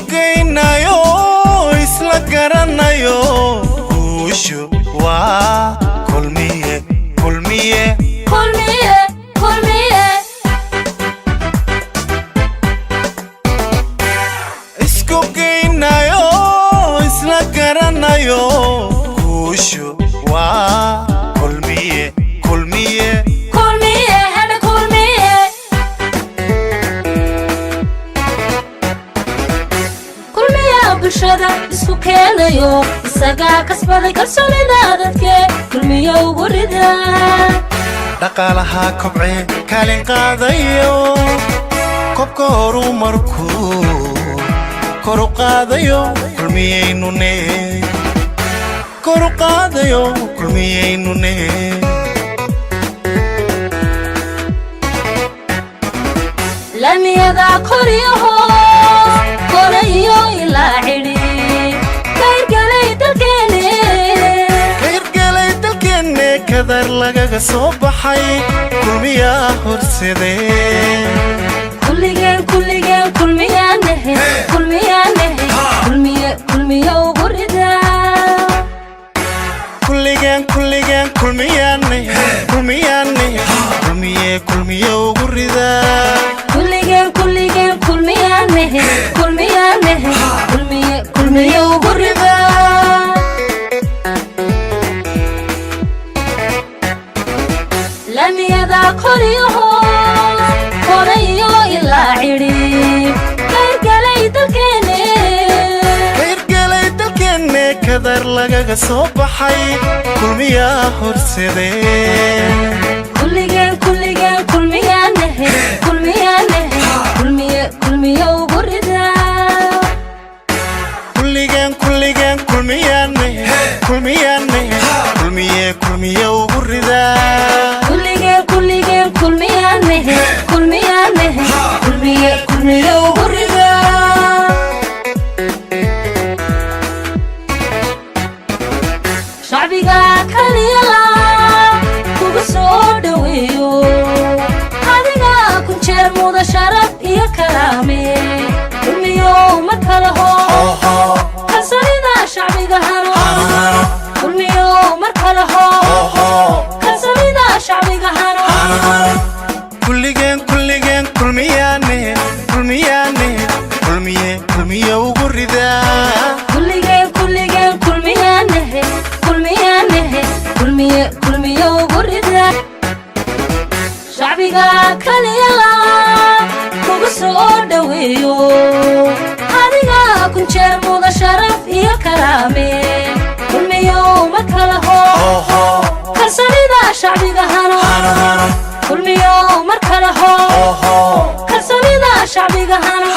Geynayo, isla garanayo, guushu waa Kulmiye, Kulmiye. Kulmiye, Kulmiye. Isku geynayo, isla garanayo, guushu waa Kulmiye, Kulmiye. Kulmiye hadha, Kulmiye. Kulmiyaa bulshada isku keenayo, isagaa kasbaday kalsoonida dadke, Kulmiye ugu rida. Dhaqaalaha kobcee kaalin qaadayo, kobka horumarku koru qaadayo, Kulmiyaynune koru qaadayo, Kulmiyaynune. Lamiyada koriyo hoos, korayo ilaa cidhi, kayrgalay dalkeene. Ka hirgelay dalkeenne, kadar lagaga soo baxay, Kulmiyaa horsedee. Kulligeen, kulligeen Kulmiyaanahe, Kulmiyaanahe, Kulmiye, Kulmiye ugu rida. Kulligeen, kulligeen Kulmiyaane, Kulmiyaane, Kulmiye, Kulmiye ugu ridaa. Kulligeen, kulligeen Kulmiyaanahe, Kulmiyaanahe, Kulmiye, Kulmiye ugu rida. Lamiyada koriyo hoos, korayo ilaa cidhi, kayrgalay dalkeene. Ka hirgelay dalkeenne, kadar lagaga soo baxay, Kulmiyaa horsedee. Kulligeen, kulligeen Kulmiyaanahe, Kulmiyaanahe, Kulmiye, Kulmiye ugu rida. Kulligeen, kulligeen Kulmiyaane, Kulmiyaane, Kulmiye, Kulmiye ugu ridaa. Kulligeen, kulligeen Kulmiyaanahe, Kulmiyaanahe, Kulmiye, Kulmiye ugu rida. Shacbiga kaliya kugu soo dhoweeyo, adiga kun jeer muda sharaf iyo karaame, Kulmiyo mar kale ho, kalsoonida shacbiga hano, Kulmiyo mar kale ho, kalsoonida shacbiga hano. Kulligeen, kulligeen Kulmiyaane, Kulmiyaane, Kulmiye, Kulmiye ugu ridaa. Kulligeen, kulligeen Kulmiyaanahe, Kulmiyaanahe, Kulmiye, Kulmiye ugu rida. Shacbiga kaliya kugu soo dhoweeyo, adiga kun jeer muda sharaf iyo karaame, Kulmiyo mar kale ho, kalsoonida shacbiga hano, Kulmiyo mar kale ho, kalsoonida shacbiga hano.